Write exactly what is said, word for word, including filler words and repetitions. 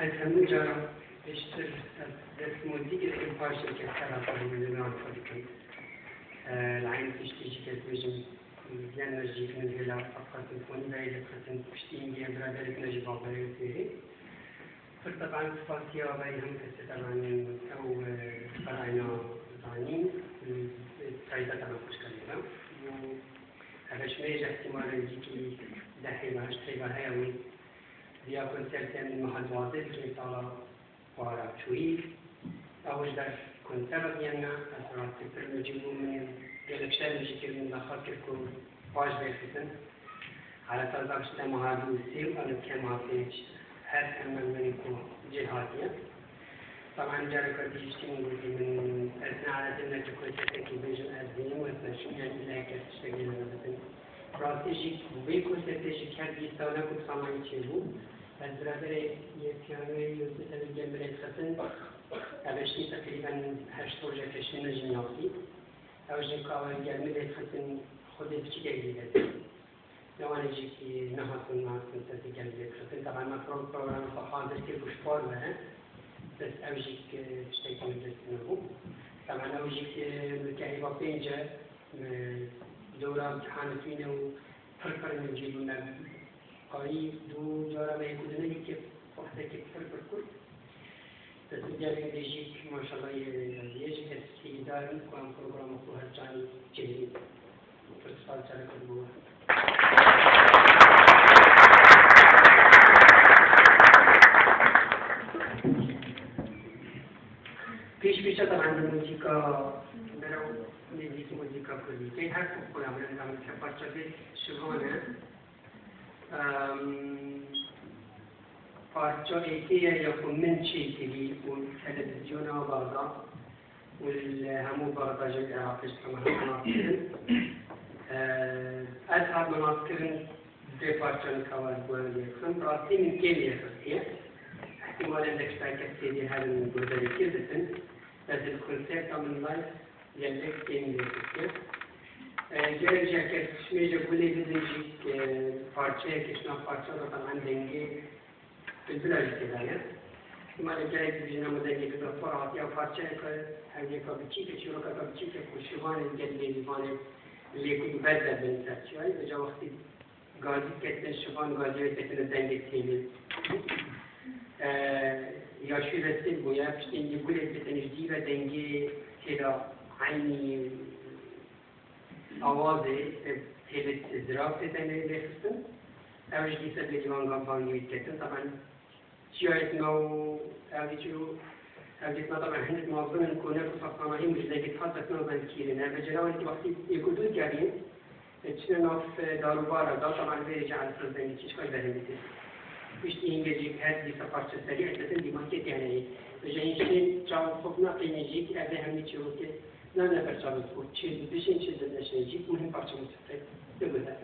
Ez hemû caran pêştir ez dest mozîkê dikim, paşê kevser hatibû li nav xwe dikim. E, li eynî tiştî jî ez dibêjim, gel me jî min hêla xwe dixwestin fonî berê, dixwestin piştî hingê em biraderek me jî bavberê û têrê. Pir teban spasiya berî hemû kesê tebanên ew, e, xwe rayna zanîn, e, taybet teban xweşka lê de. Û ev ji me jî ihtimal e nêzîkî deh hêva, heşt hêva heye wê Diya konsertê min meha duwazdeh dikê sala para çûyî. Ew ji ber konser radiyena, ez rastî pir mecî bûm, min gelek şer min jî kir, min daxwaz kir ku paş derxistin. Hala taza pişta meha du û sê û elo ke meha pênc her em mezmenî ku cê hatiye. Taban careka dî jî tiştî min gotî, min ez ne alet im ne tu konsertekî bêjim, ez dînim û ez naçim, yanî îlla yek kes tiştek lê nedibitin. Rastî jî vê konsertê jî ker dîsa ne ku samayî çêbû. Ez biraderê yê piyanoyê Yusuf Elî gel min rê dixistin. Ev eştî teqrîben heşt rojeke şûnde jî navî. Ew jî ka gel min rê dixistin xwedê piçikek zî dest. Lewanê jî ki nehatin, nehatin ser gel min rê dixistin. Taban me pro-, programê xwe hazir kir ku ji xwe re were. Bes ew jî ki tiştekî min dest nebû. Taban ew jî ki min kehîba pênc e, min dewra imtihana tîne û pir pir min cî bû me. Qarî du cara me yek û du nedîtiye, wextekî pir pir kurt. Destû gelek dê jî maşallah yê, yê jî ez hêvîdar im ku em programa xwe her canî çêbî. Pir spas careke din bo we. Pêş pêşe taban muzîka, berew nêzîkî muzîka kurdî. Key her ku xwe ya min, em parça bê şivan e. Em, parça êkê ye ya ku min çêkirî û li televîzyona Bexda û li hemû Bexda ji Iraqê ji hema hema kirin. Em, ez hatime naskirin vê parça nika we li gor lê dixim. Rastî min kêm lê xistiye. Îhtimal e dek ji tayketê dê herin guhdarî kir bitin. Ez li konserta min live gelek kêm lê dike. E, gelek jî kes çimê ji gulê bidin jî, e, parçeyeke ji nav parça de taban dengê bilbila jî tê de ye. Îhtimal e gelek dibêjin, ama dengê bilbila xwe hatiye parçeyeke, heviyeka biçîk e, çîrokeka biçîk e ku şivanê gel lê, şivanê lê ku ber de bin ser çiyayê, vêca wextî gazî ketine şivan, gazî wê ketine dengê têlê. E, ya şû ve sêv bûye, piştî hingê gulê diketine ji dî ve dengê têla eynî awazê, e, têlê zirav tê tenê lê xistin. Ew ji dîsa bêdî van bangî wî diketin. Taban Çiyayê me û ev dî çi û ev dî me taban hinek mezin in ku ne ku saxtanahî û ji dengê dihat dest nazan kî ne. Ve celawen ki wextî yek û du dikevîn, e, çine nav, e, darûbara da, taban vê jî elisaz dengê çi çiqas berhemî tê. Piştî hingê jî her dîsa parçe serî etetin dîmakê têneyê. Ve ji hîn şên çawa xwe naqînê jî ki ev ê hemî çîrokê nane ber çavê xwe. Çi dibişên çi dineşên jî muhim parça musîqê dibine.